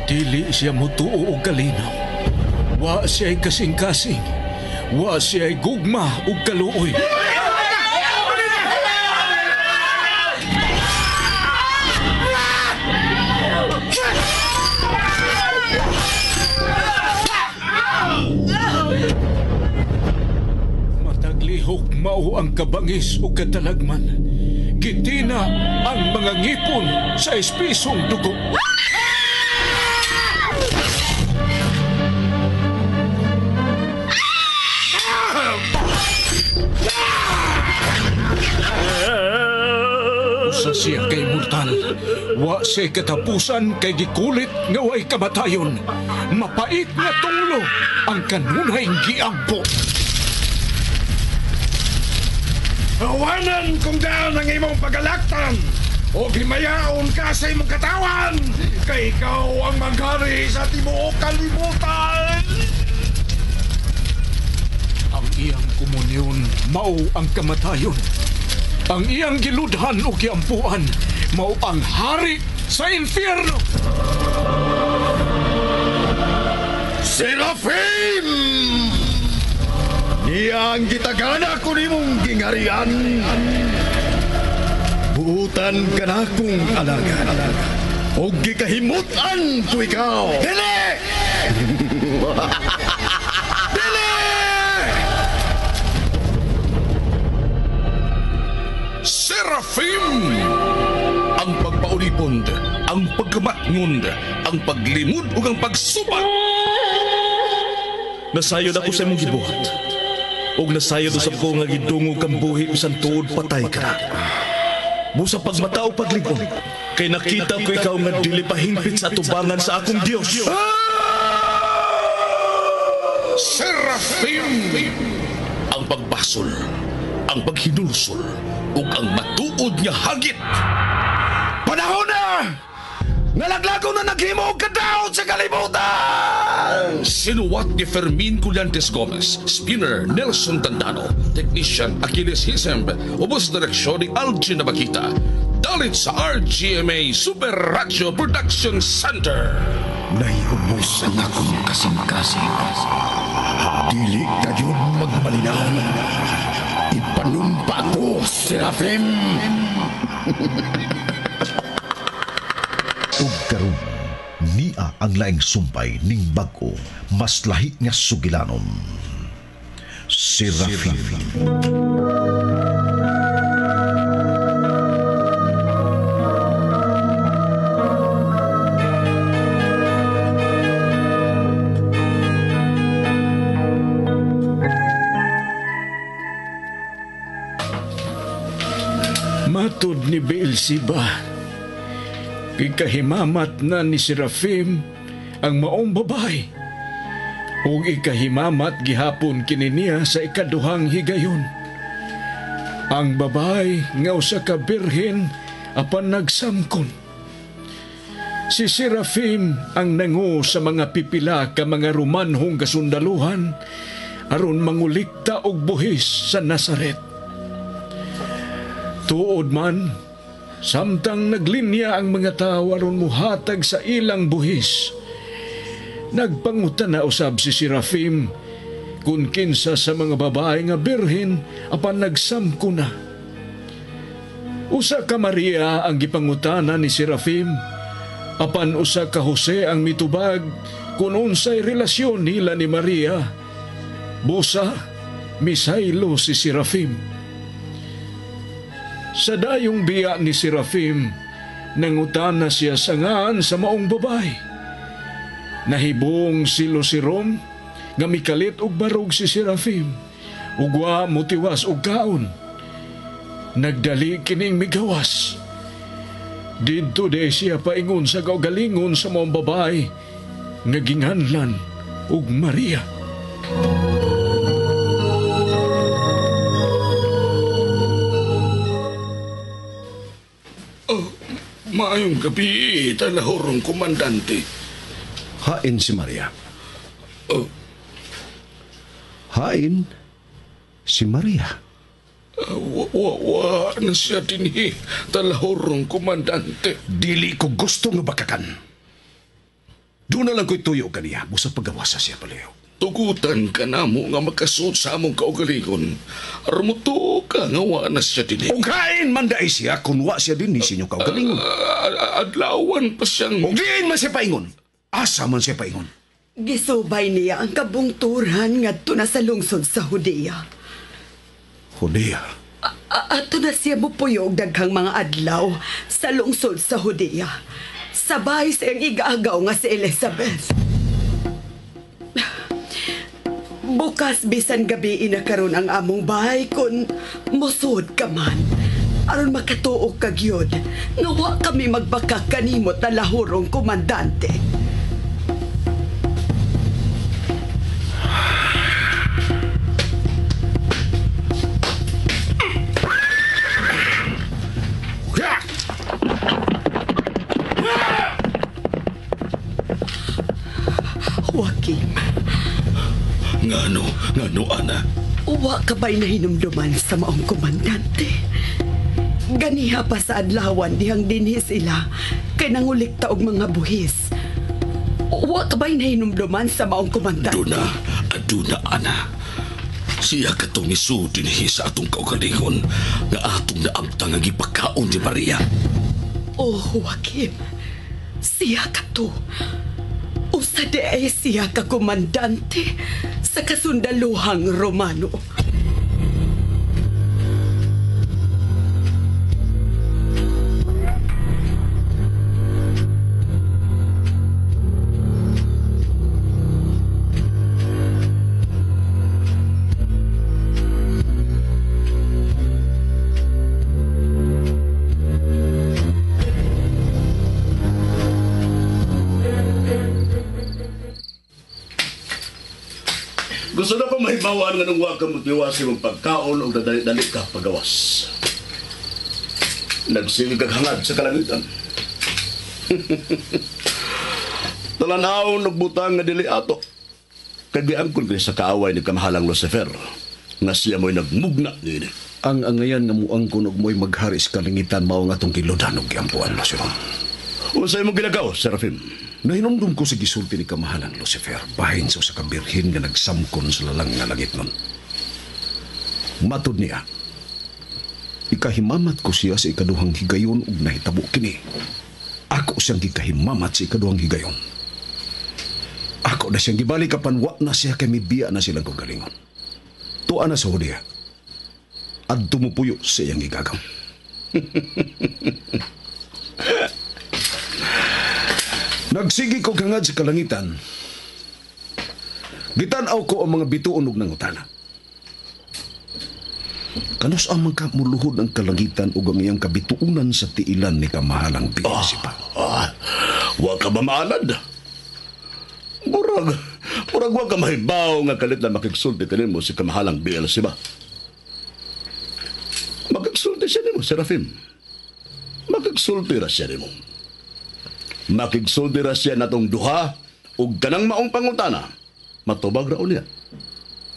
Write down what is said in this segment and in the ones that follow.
Dili siya mutuo og kalinaw. Wa siya'y kasing-kasing. Wa siya'y gugma ug kaluoy. Mataglihok mao ang kabangis ug katalagman. Gitina ang mga ngipon sa espisong dugo. Usa siya kay mortal. Wa siya katapusan kay gikulit nga way kamatayon. Mapait nga tunglo ang kanunay giampo. Awanan kung daan ang imong pagalaktan o himayaon ka sa imong katawan kay ikaw ang maghari sa tibuok kalibutan. Ang iyang komunyon mao ang kamatayon. Ang iyang giludhan o giampuan mao ang hari sa impyerno. Serafim! Niya ang gitagana ko nimong gingarian. Buutan ka na kong alagad. O gikahimutan ko ikaw. Dili! Dili! Serafim! Ang pagpaulipon, ang pagkamatngon, ang paglimod ug ang pagsubat. Nasayod ako sa imong gibuhat. Ug nasayod usab ko nga gidungog kang buhi bisan tuod patay ka na. Busa pagmata o pagligong, kay nakita ko ikaw nga dili pa hingpit sa atubangan sa akong Dios. Serafim! Ang pagbasol, ang paghinulsol, ug ang matuod nga hagit. Panahon na! Nalaglago na naghimo og kadaot sa kalibutan! Sinuwat ni Fermin Collantes Gomez, Spinner Nelson Tandano, Technician Achilles Hisemb, ubos direksyon ni Algin Nabakita. Dalit sa RGMA Super Radio Production Center. Nahiubos ang akong kasing-kasing. Dili kayon magmalinaw. Ipanumpa ko, Serafim! Ug karon nia ang laing sumpay ning bag-o mas lahi nga sugilanon. Serafim. Matod ni Beelzeba, ikahimamat na ni Serafim ang maong babae. Ug ikahimamat gihapon kini niya sa ikaduhang higayon. Ang babae nga usa ka birhen apan nagsamkon. Si Serafim ang nangu sa mga pipila ka mga Romanhong kasundaluhan aron mangulikta og buhis sa Nazaret. Tuod man, samtang naglinya ang mga tawo aron muhatag sa ilang buhis, nagpangutan na usab si Serafim kung kinsa sa mga babae nga birhen apan nagsamko na. Usa ka Maria ang gipangutana ni Serafim, apan usa ka Jose ang mitubag kung unsay relasyon nila ni Maria. Busa, misaylo si Serafim. Sa dayong biya ni Serafim, nangutana siya sa ngaan sa maong babae. Nahibong si Lucirom, nga mikalit og barog si Serafim, ug wa motiwas og kaon. Nagdali kining migawas. Didto di siya paingon sa kaugalingon sa maong babae, nga ginganlan og Maria. Oh, maayong gabi, talahorong komandante. Hain si Maria. Oh. Hain si Maria. Wa na siya dinhi, talahorong komandante. Dili ko gusto nga bakakan. Doon na lang ko'y tuyo kaniya, busa pagawasa siya palayo. Tugutan ka na mo nga makasuot sa among kaugalingon. Aron mo tuo ka nga wa na siya dinhi. Ug hain man daay siya kung wa siya dinhi sa inyong kaugalingon. Adlawan pa siyang... Ug diin man siya paingon. Asa man siya paingon. Gisubay niya ang kabungturan ngadto na sa lungsod sa Judea. Judea? Ato na siya mupuyo og daghang mga adlaw sa lungsod sa Judea. Sabay sa iyang igaagaw nga si Elizabeth. Bukas bisan gabi ina karon ang among bahay kun mosud ka man. Aron makatuo ka gyud nga wa kami magbaka kanimo talahurong komandante. Joaquin. Ngano, Ana? Uwa ka ba'y nahinumduman sa maong komandante? Ganiha pa sa adlawan dihang dinhi sila kay nangulikta og mga buhis. Uwa ka ba'y nahinumduman sa maong komandante? Aduna, Ana. Siya katong misu dinhi sa atong kaugalingon nga atong naamtang ang gipakaon ni Maria. Oh, Joaquin. Siya kato. Usa di ay siya ka komandante sa kasundaluhang Romano. Gusto na ko mahibawaan nga nung wag ka mutiwasi mong pagkaon o dadali-dali ka pagawas. Nagsigig kag hangad sa kalangitan. Talanaw nagbutang nga dili ato. Kay giangkon kini sa kaaway ni kamahalang Lucifer nga siya mo'y nagmugna niini. Ang angayan nga muangkon og mo'y maghari sa kalangitan mao nga atong giludan og giampuan, Lucifer. Unsay imong ginagaw, Serafim? Nahinumdum ko sa gisulti ni kamahalang Lucifer bahin sa usa ka birhen nga nagsamkon sa lalang nga langit nun. Matud niya, ikahimamat ko siya sa ikaduhang higayon ug nahitabo kini. Ako siyang gikahimamat sa ikaduhang higayon. Ako na siyang gibalik apan wa na siya kay mibiya na silang kaugalingon. Tuwa na sa Judea. Adto mo puyo sa iyang gigagaw. Nagsigi ko kangad sa kalangitan. Gitan-aw ko ang mga bituon ug nangutana. Kanus ang magkamuluhod ang kalangitan ug ang iyang kabituunan sa tiilan ni kamahalang Beelzebub. Wa ka ba maalad? Murag wa ka mahibaw nga kalit na makigsulti kanimo si kamahalang Beelzebub. Makigsulti siya nimo, Serafim. Makigsulti ra siya nimo. Makigsulti ra siya natong duha ug kanang maong pangutana. Matubag ra unya.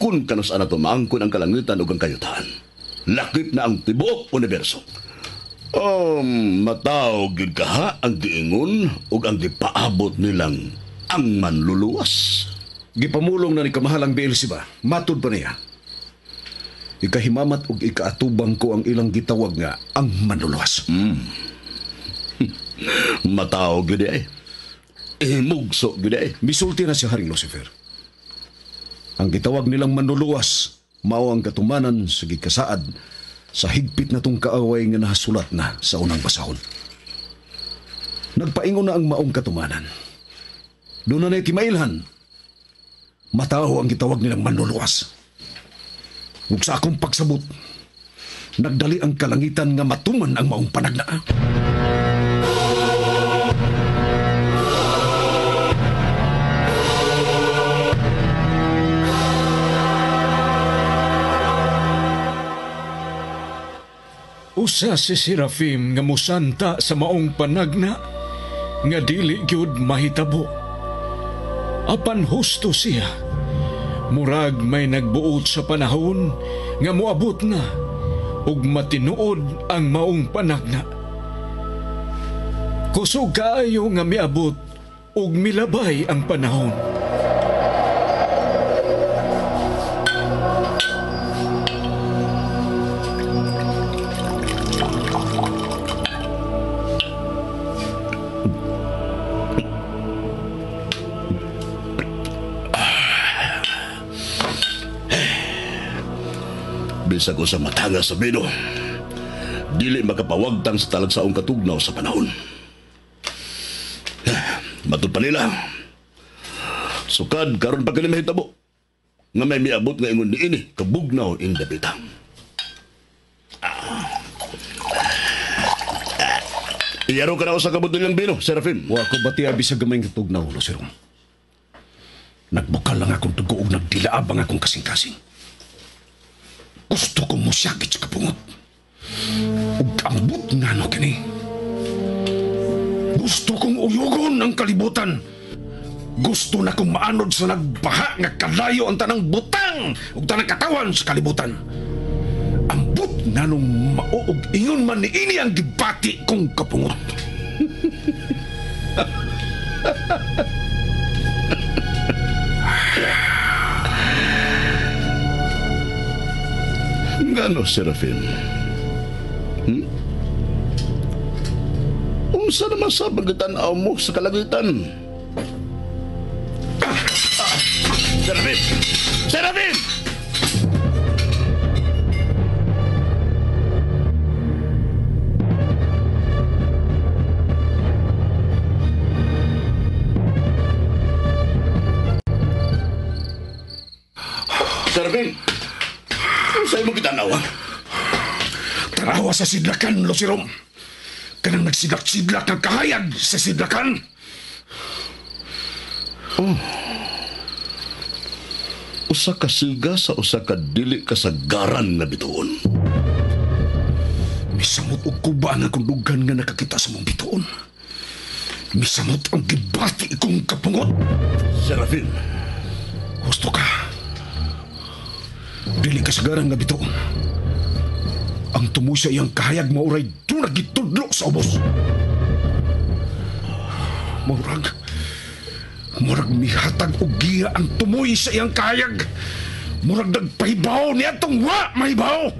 Kun kanus ana maangkon ang kalangitan ug ang kayutan. Lakip na ang tibuok universo. Mataw gid kaha ang giingon ug ang gipaabot nilang ang manluluwas. Gipamulong na ni kamahalang Beelzebub, matud pa niya. Ikahimamat ug ikaatubang ko ang ilang gitawag nga ang manluluwas. Mataw gid ay. Mugso gid ay. Misulti na si Haring Lucifer. Ang gitawag nilang manluluwas mao ang katumanan sa gikasaad sa higpit na tong kaaway nga nahasulat na sa unang basahon. Nagpaingon na ang maong katumanan. Doon na na'y timailhan. Mataho ang gitawag nilang manluluwas. Ug sa akong pagsabot, nagdali ang kalangitan nga matuman ang maong panagnaa. Usa si Serafim nga musanta sa maong panagna nga dili gyud mahitabo. Apan husto siya. Murag may nagbuot sa panahon nga moabot na ug matinuod ang maong panagna. Kusog kaayo nga miabot Ug milabay ang panahon. Bisag usa matanga sa bino, dili makapawagtang sa talagsaong katugnaw sa panahon. Matud pa nila, sukad karon pa kini mahitabo nga may miabot nga ingon niini kabugnaw ing dapita. Iyaro ka na usa ka botolyang bino, Serafim. Wa ko bati abi sa gamay nga tugnaw, Luciron. Nagbukal lang akong dugo ug nagdilaab ang akong kasing-kasing. Gusto ko mo siyakit sa kapungot. Ug ambot nga no kini. Gusto kong uyugon ang kalibutan. Gusto na kong maanod sa nagbaha nga kalayo ang tanang butang ug tanang katawan sa kalibutan. Ambot nga nung mauog ingon man niini ang gibati kong kapungot. Ngano, Serafin? Unsa naman sa pagkatanaw mo sa kalangitan? Serafin! Serafin! Serafin! Unsa imong gitanaw? Tanawa sa sidlakan, Lucirom. Kanang nagsidlak-sidlak ang kahayag sa sidlakan. Oh. Usa ka siga sa usa ka dili kasagaran nga bituon. Misamot og kuba ang akong dugan nga nakakita sa mong bituon. Misamot ang gibati kong kapungot. Serafin. Husto ka. Dili kasagaran nga bituon. Ang tumoy sa iyang kahayag mauray doon nagitudlo sa ubos. Murag mihatag og giya ang tumoy sa iyang kahayag. Murag nagpahibaw niya tong wa mahibaw.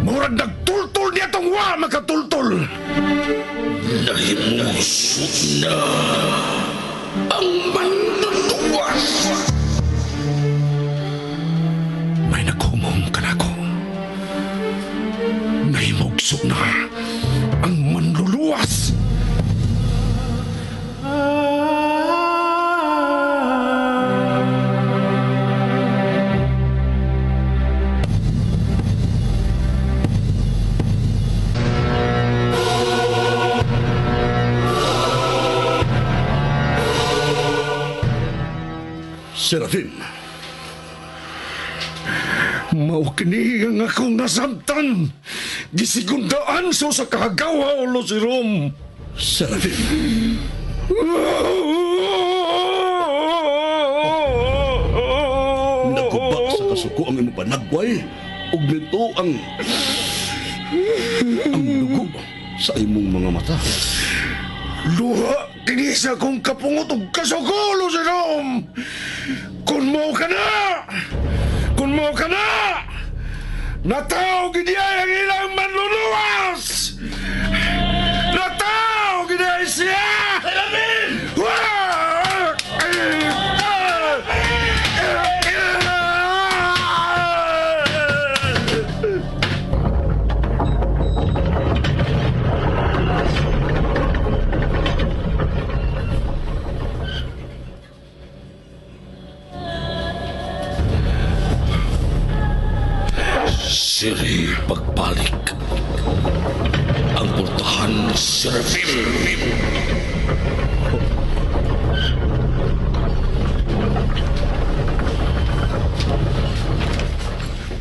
Murag nagtultol niya tong wa makatultol. Nahimusot na ang manluluwas. May naghumong ka na ako. Nahimugso na ang manluluwas. Serafin. Mao kini ang akong nasamtan. Gisigundaan sa usa ka hagawa, Lucirom. Serafin. Naguba sa kasuko ang imong panagway ug nito ang dugo sa imong mga mata. Luha kini sa akong kapungot ug kasuko, Lucirom. Kun mo ka na! Kun mo ka na! Nataw gid ang ilang manluluwas! Nataw gid siya! Serafin! Siri pagbalik. Ang pultahan, Serafin.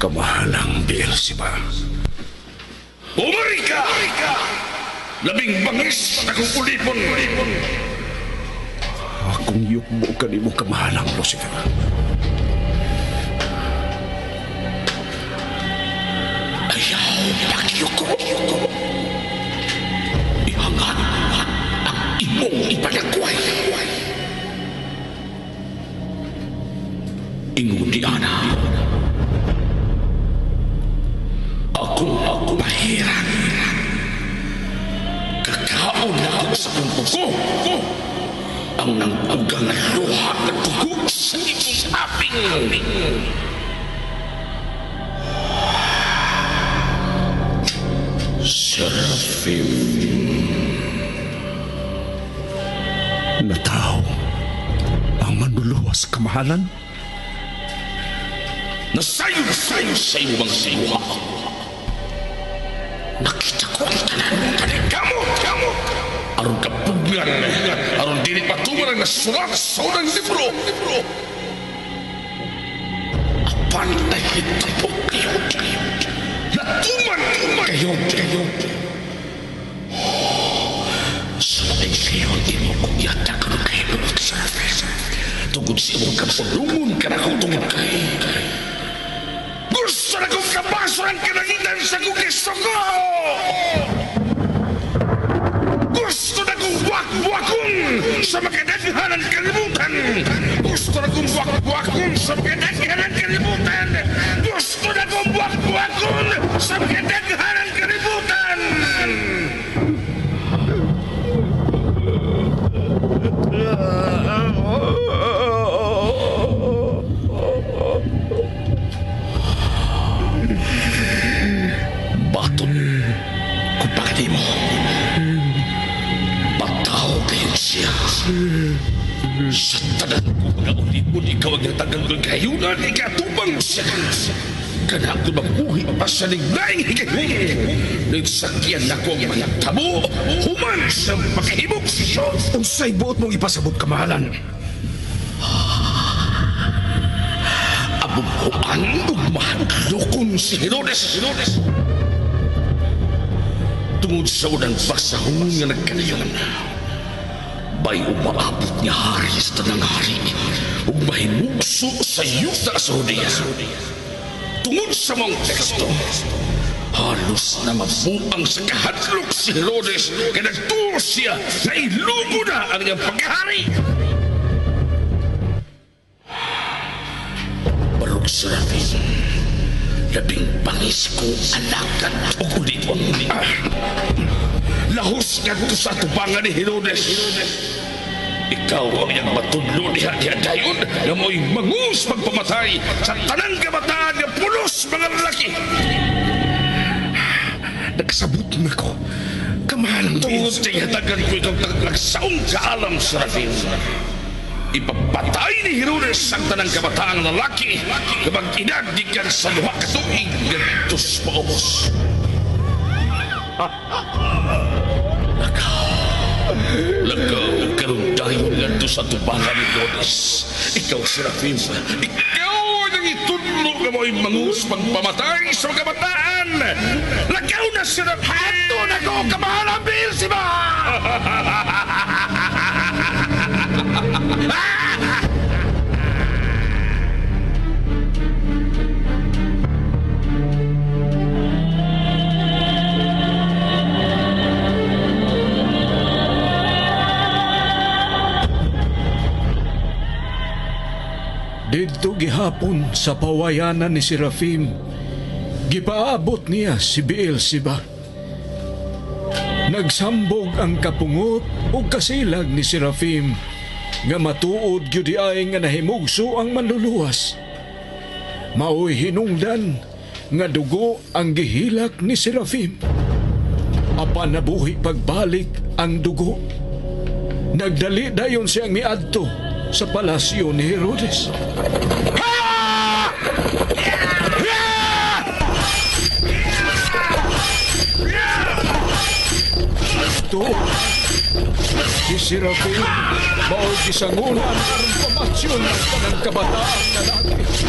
Kamahalang Beelzebub. Umarika! Labing bangis akong ulipon. Akong yukbo kanimo, kamahalang Lucifer. Ayaw pagyuko. Ihangat ang imong ipanagway. sa akong buko. Ang nangpugang luha na tugog sa imong aping. Serafim. Nataw ang manluluwas, kamahalan? Nasayod-sayod sa imong siwa. Nakita ko ang tanan. Kamot! Kamot! Aron kapugnan, aron dili patuman ang nasulat sa unang libro. Apan nahitabo kayo. Natuman kayo. Sa laing kayo, imo kong ihatag ang kahimuot sa tungod sa imong kapulungon ka na kong tungod kay. Gusto na kong kabaso ang kalangitan sa kong isugo! Gusto na kong buwak-buwakon sa makadaghan ang kalibutan! Gusto na kong buwak-buwakon sa makadaghan ang kalibutan! Gusto na kong buwak-buwakon sa makadaghan ang kalibutan! Baton kung bakit mo. Bataw kayo siya. Sa tanan ko mga ulipon, ikaw ang natagal ng kahiyunan, ikatubang siya. Kana ako magbuhi pa sa lignaing higayon. Nagsakyan na ko ang mga tabo, human sa makahimog siya. Unsay buot mong ipasabot, kamahalan? Abubuan ug mahadlokon si Herodes. Tungod sa unang basahon nga nagkanayon, bay umaabot nga hari sa tanang hari ug mahimugso sa yuta sa Judea. Tungod sa mong teksto, halos na mabuang sa kahadlok si Herodes kay nagtuo siya na ilugo na ang iyang pagkahari. Barog Serafin, labing bangis ko alagad o ulipon. Lahos ngadto sa atubangan ni Herodes. Ikaw ang iyang matudlo diha diha dayon nga mo'y mangus magpamatay sa tanang kabataan nga pulos mga lalaki. Nagsabot na ko. Kamahalang Tungod sa hatagan ko ikaw nagsaong kaalam, Serafin. Ipapatay ni Herodes ang tanang kabataang lalaki kapag edad gikan sa 2 ka tuig ngadto sa paubos. Lakaw, karon dayon ngadto sa tubangan ni Herodes. Ikaw, Serafin, ikaw ang itudlo nga mo'y mangus pagpamatay sa mga kabataan. Lakaw na, Serafin! Ato na ko, kamahalang Beelzebub! Didto gihapon sa pawayanan ni Serafim, gipaabot niya si Beelzebub. Nagsambog ang kapungot o kasilag ni Serafim nga matuod gyud ay nga nahimugso ang manluluwas. Maoy hinungdan nga dugo ang gihilak ni Serafim. Apan nabuhi pagbalik ang dugo. Nagdali dayon siyang miadto sa palasyo ni Herodes. Ito, si Serafin mao'y gisangunan aron pamatsyon ang tanang kabataan na laki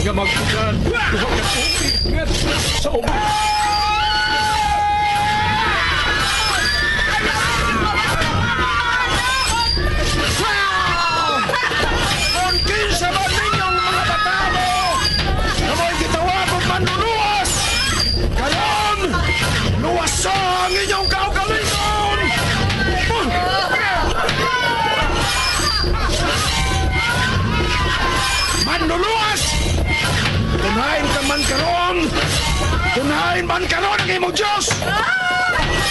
nga magkugan duha ka tuig ngadto sa ubos. Kung kinsa man ninyong mga batamo na mo'y gitawag og manluluwas, karon luwaso ang inyong kaugalingon! Manluluwas! Kunain ka man karon! Kunain man karon ang imong Diyos!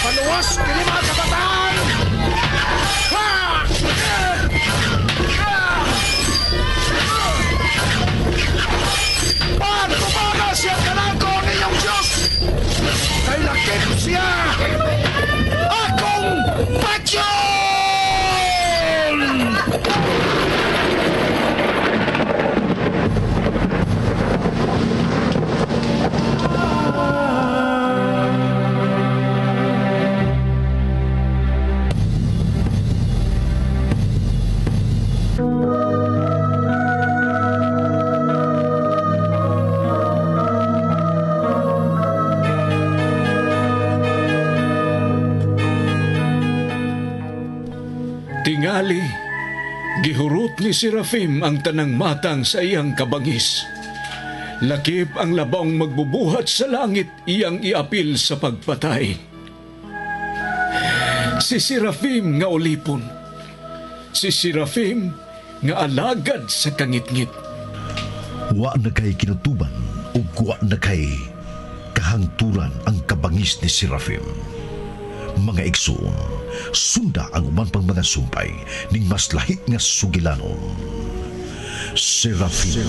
Paluwas kini mga kabataan! Tingali, gihurot ni Serafim ang tanang matang sa iyang kabangis. Lakip ang labong magbubuhat sa langit iyang iapil sa pagpatay. Si Serafim nga ulipon. Si Serafim nga alagad sa kangitngit. Wa na kay kinutuban ug wa na kay kahangturan ang kabangis ni Serafim. Mga igsoon, sunda ang uban pang mga sumpay ning mas lahi nga sugilanon. Serafim.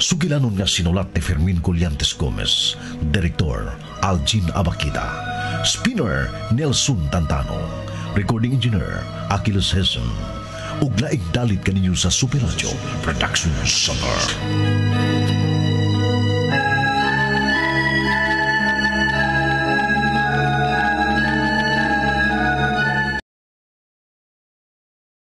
Sugilanon nga sinulat ni Fermin Collantes Gomez, Director Algin Abakita, Spinner Nelson Tantano, Recording Engineer Achilles Hessen, ug laing dalit kaninyo sa Super Radio Production Center.